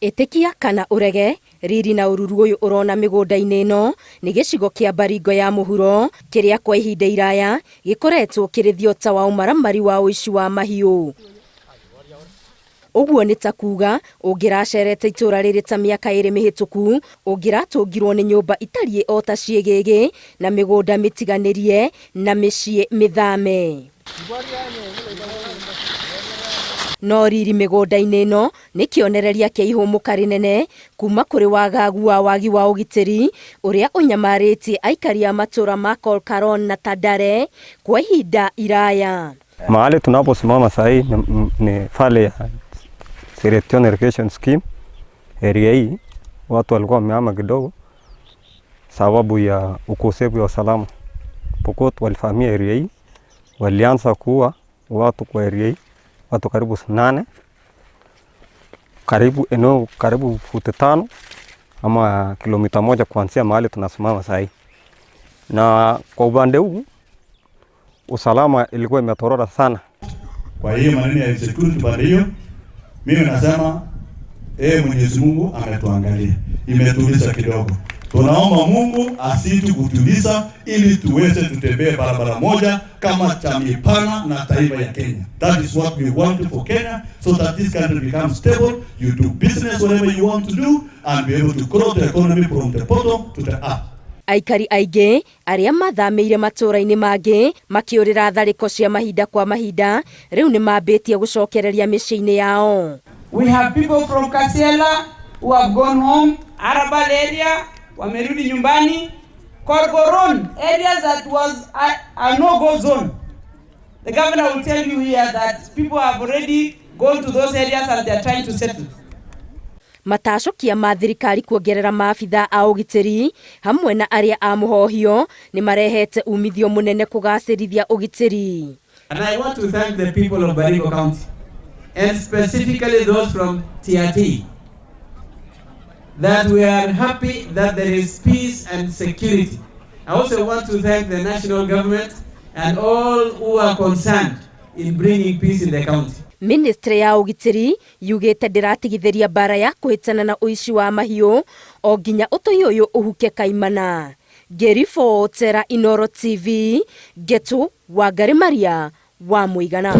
Ĩtĩkia kana ũrege, riri na ũruru ũyũ ũrona mĩgũnda-inĩ ĩno nĩ gĩcigo kĩa Baringo ya mũhuro kĩrĩa kwa ihinda iraya gĩkoretwo kĩrĩ thiota wa ũmaramari wa ũici wa mahiũ. Ũguo nĩ ta kuuga ũngĩracerete itũra rĩrĩ ta mĩaka 2 mĩhĩtũku, ũngĩratũngirwo nĩ nyũmba itariĩ o ta ciĩgĩgĩ na mĩgũnda mĩtiganĩrie na mĩciĩ mĩthame. No riri mĩgũnda-inĩ ĩno nĩ kĩonereria kĩa ihũmũka rĩnene kuma kũrĩ wagagu wa wagi wa ũgitĩri ũrĩa ũnyamarĩtie aikari a matũra ma Kolkaron na Tandare kwa ihinda iraya. Mahali tunaposimama saa hii ni valley ya Seretion Irrigation Scheme. Area hii watu walikuwa wamehama kidogo sababu ya ukosefu wa usalama. Pokot walivamia area hii, walianza kuua watu kwa area hii, watu karibu 8, karibu eneo karibu futi 5 ama kilomita 1 kuanzia mahali tunasimama saa hii. Na kwa upande huu usalama ilikuwa imetorora sana. Kwa hiyo maneno ya insecurity pande hiyo, mimi nasema Mwenyezi Mungu ametuangalia, imetuliza kidogo. Tunaomba Mungu asitu kutuliza ili tuweze tutembee barabara moja kama jamii pana na taifa ya Kenya. That is what we want for Kenya, so that this country becomes stable. You do business whatever you want to do and be able to grow the economy from the bottom to the up. Aikari aingĩ arĩa mathamĩire matũũra-inĩ mangĩ makĩũrĩra tharĩko cia mahinda kwa mahinda rĩu nĩ mambĩtie gũcokereria mĩciĩ-inĩ yao. We have people from Kasiela who have gone home, Arabal area wamerudi nyumbani, Korgoron areas that was a no-go zone. The governor will tell you here that people have already gone to those areas and they are trying to settle. Matacũkia ma thirikari kuongerera maabitha a ũgitĩri hamwe na arĩa a mũhohio nĩ marehete umithio mũnene kũgacĩrithia ũgitĩri. And I want to thank the people of Baringo County and specifically those from Tiaty that we are happy that there is peace and security. I also want to thank the national government and all who are concerned in bringing peace in the county. Ministry ya ũgitĩri yugĩte ndĩratigithĩria mbara ya kũhĩtana na ũici wa mahiũ o nginya ũtoi ũyũ ũhuke kaimana. Ngĩribotera Inooro TV, Ngetu Wangari Maria wa Mũigana.